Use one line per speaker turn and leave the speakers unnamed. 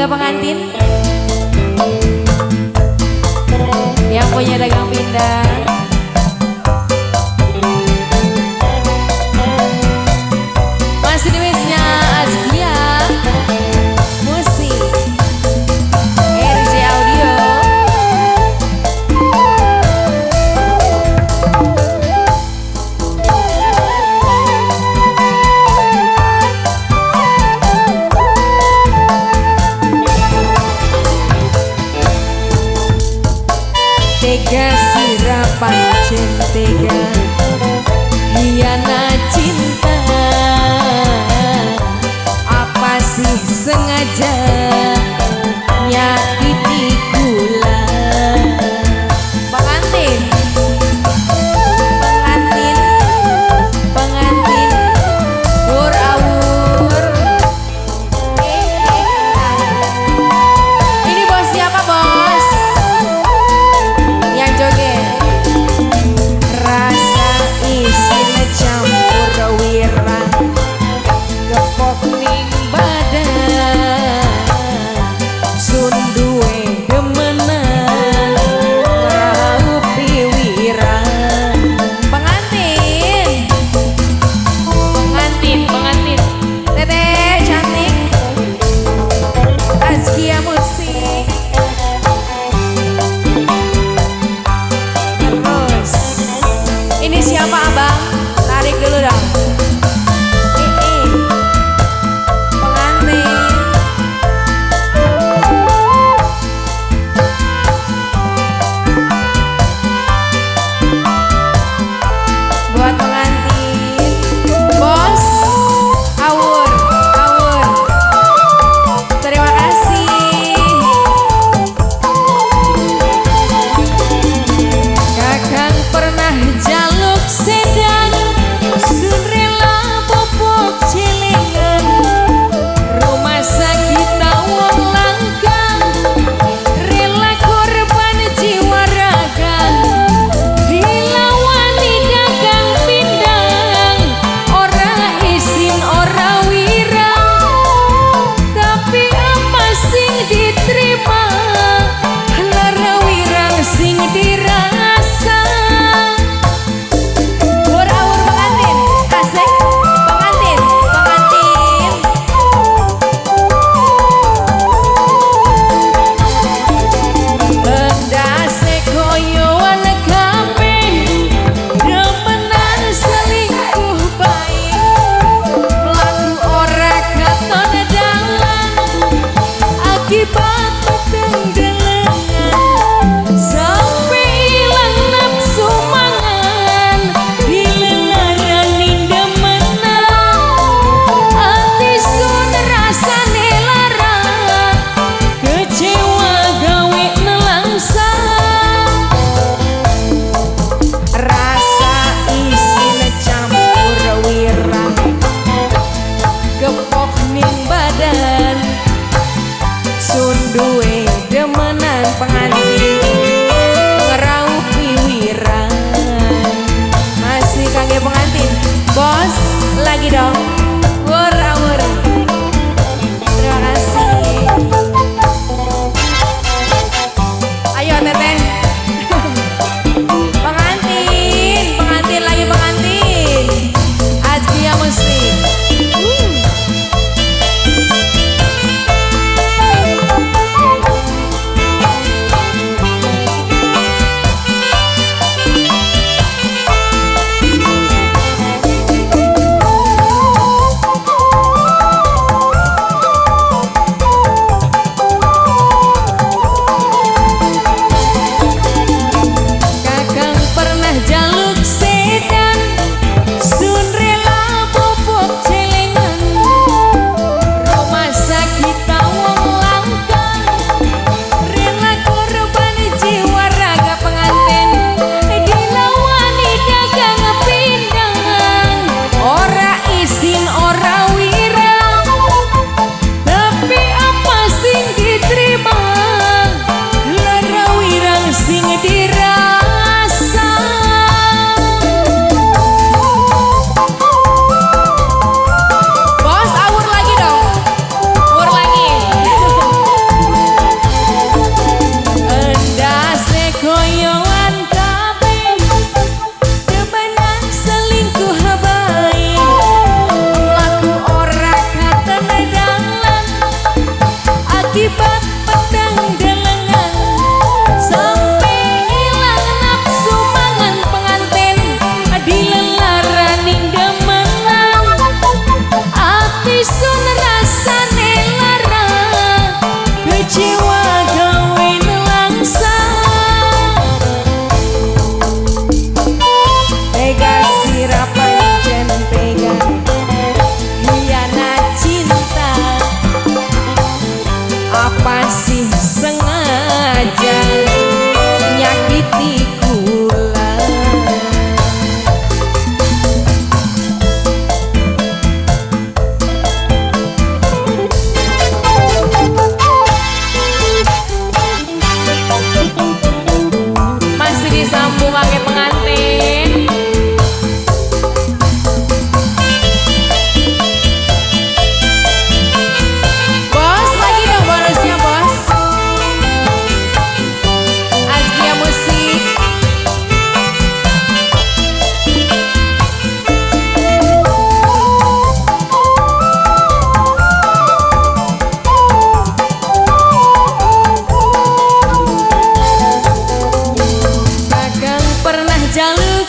Keluarga pengantin yang punya dagang pindah. Masih di wisnya Azkia Musik RJ Audio. Tega sira pancen tega hianat cinta, apa sih sengaja nyakiti kula. Pengantin, pengantin, pengantin awur-awur. Ini bos siapa bos? Yang joget. Rasa isin campur wirang gepok ning badan, sun duwe demenan ngraupi wirang. Pengantin, pengantin, pengantin, teteh cantik Azkia Musik. Terus ini siapa abang? Tarik dulu dong. Pengantin. Buat pengantin. Bos awur, awur. Terima kasih. Kakang pernah jaluk sedan, sun rela popok celengan. Rumah sakit wong langka, rela korban jiwa raga. Dilawani dagang pindang, ora isin ora wirang. Tapi apa sing diterima, lara wirang sing dirasa. Awur-awur pengantin, asik pengantin, pengantin. Endase koyoan kabeh, demenan selingkuh bae. Mlaku ora katon dalan, akibat peteng delengan. Sampai ilang nafsu mangan, dilelarani demenan. Ati sun rasane lara, kecewa gawe nelangsa. Rasa isin campur wirang gepok ning badan, sun duwe demenan pengantin ngraupi wirang. Masih kangge pengantin. Bos lagi dong. Wur awur. Terima kasih. Ayo teteh. Pengantin, pengantin lagi pengantin. Azkia Musik. Disambungake pengantin. Bos, lagi dong bonusnya, bos. Azkia Musik. Kakang pernah jaluk.